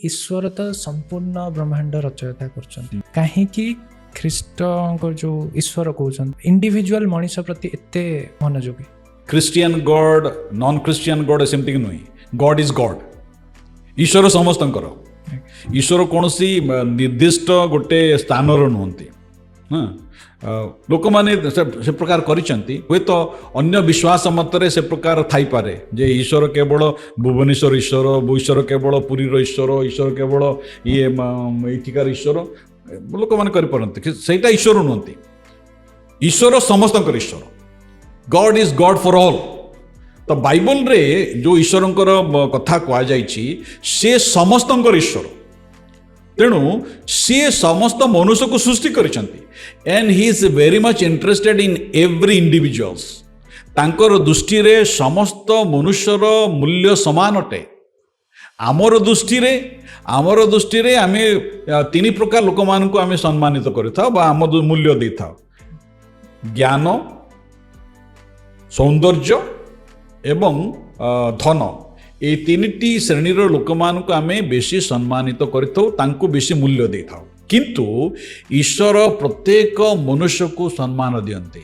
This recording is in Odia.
ଈଶ୍ୱର ତ ସମ୍ପୂର୍ଣ୍ଣ ବ୍ରହ୍ମାଣ୍ଡ ରଚୟତା କରୁଛନ୍ତି, କାହିଁକି ଖ୍ରୀଷ୍ଟଙ୍କ ଯୋଉ ଈଶ୍ୱର କହୁଛନ୍ତି, ଇଣ୍ଡିଭିଜୁଆଲ ମଣିଷ ପ୍ରତି ଏତେ ମନୋଯୋଗୀ? Christian God, non Christian God ସେମିତି କି ନୁହେଁ। God is God. ଈଶ୍ୱର ସମସ୍ତଙ୍କର। ଈଶ୍ୱର କୌଣସି ନିର୍ଦ୍ଦିଷ୍ଟ ଗୋଟେ ସ୍ଥାନର ନୁହନ୍ତି। ହଁ, ଲୋକମାନେ ସେ ପ୍ରକାର କରିଛନ୍ତି। ହୁଏତ ଅନ୍ୟ ବିଶ୍ୱାସ ମତରେ ସେ ପ୍ରକାର ଥାଇପାରେ ଯେ ଈଶ୍ୱର କେବଳ ଭୁବନେଶ୍ୱର ଈଶ୍ୱର, ଈଶ୍ୱର କେବଳ ପୁରୀର ଈଶ୍ୱର, ଈଶ୍ୱର କେବଳ ଇଏ ଏଇଠିକାର ଈଶ୍ୱର, ଲୋକମାନେ କରିପାରନ୍ତି। କିନ୍ତୁ ସେଇଟା ଈଶ୍ୱର ନୁହନ୍ତି। ଈଶ୍ୱର ସମସ୍ତଙ୍କର ଈଶ୍ୱର। God is God for all. ତ ବାଇବଲରେ ଯେଉଁ ଈଶ୍ୱରଙ୍କର କଥା କୁହାଯାଇଛି, ସେ ସମସ୍ତଙ୍କର ଈଶ୍ୱର। ତେଣୁ ସିଏ ସମସ୍ତ ମନୁଷ୍ୟକୁ ସୃଷ୍ଟି କରିଛନ୍ତି and he is very much interested in every individuals. ତାଙ୍କର ଦୃଷ୍ଟିରେ ସମସ୍ତ ମନୁଷ୍ୟର ମୂଲ୍ୟ ସମାନ ଅଟେ। ଆମର ଦୃଷ୍ଟିରେ ଆମେ ତିନି ପ୍ରକାର ଲୋକମାନଙ୍କୁ ଆମେ ସମ୍ମାନିତ କରିଥାଉ ବା ଆମ ମୂଲ୍ୟ ଦେଇଥାଉ: ଜ୍ଞାନ, ସୌନ୍ଦର୍ଯ୍ୟ ଏବଂ ଧନ। ଏଇ ତିନିଟି ଶ୍ରେଣୀର ଲୋକମାନଙ୍କୁ ଆମେ ବେଶୀ ସମ୍ମାନିତ କରିଥାଉ, ତାଙ୍କୁ ବେଶୀ ମୂଲ୍ୟ ଦେଇଥାଉ। କିନ୍ତୁ ଈଶ୍ୱର ପ୍ରତ୍ୟେକ ମନୁଷ୍ୟକୁ ସମ୍ମାନ ଦିଅନ୍ତି।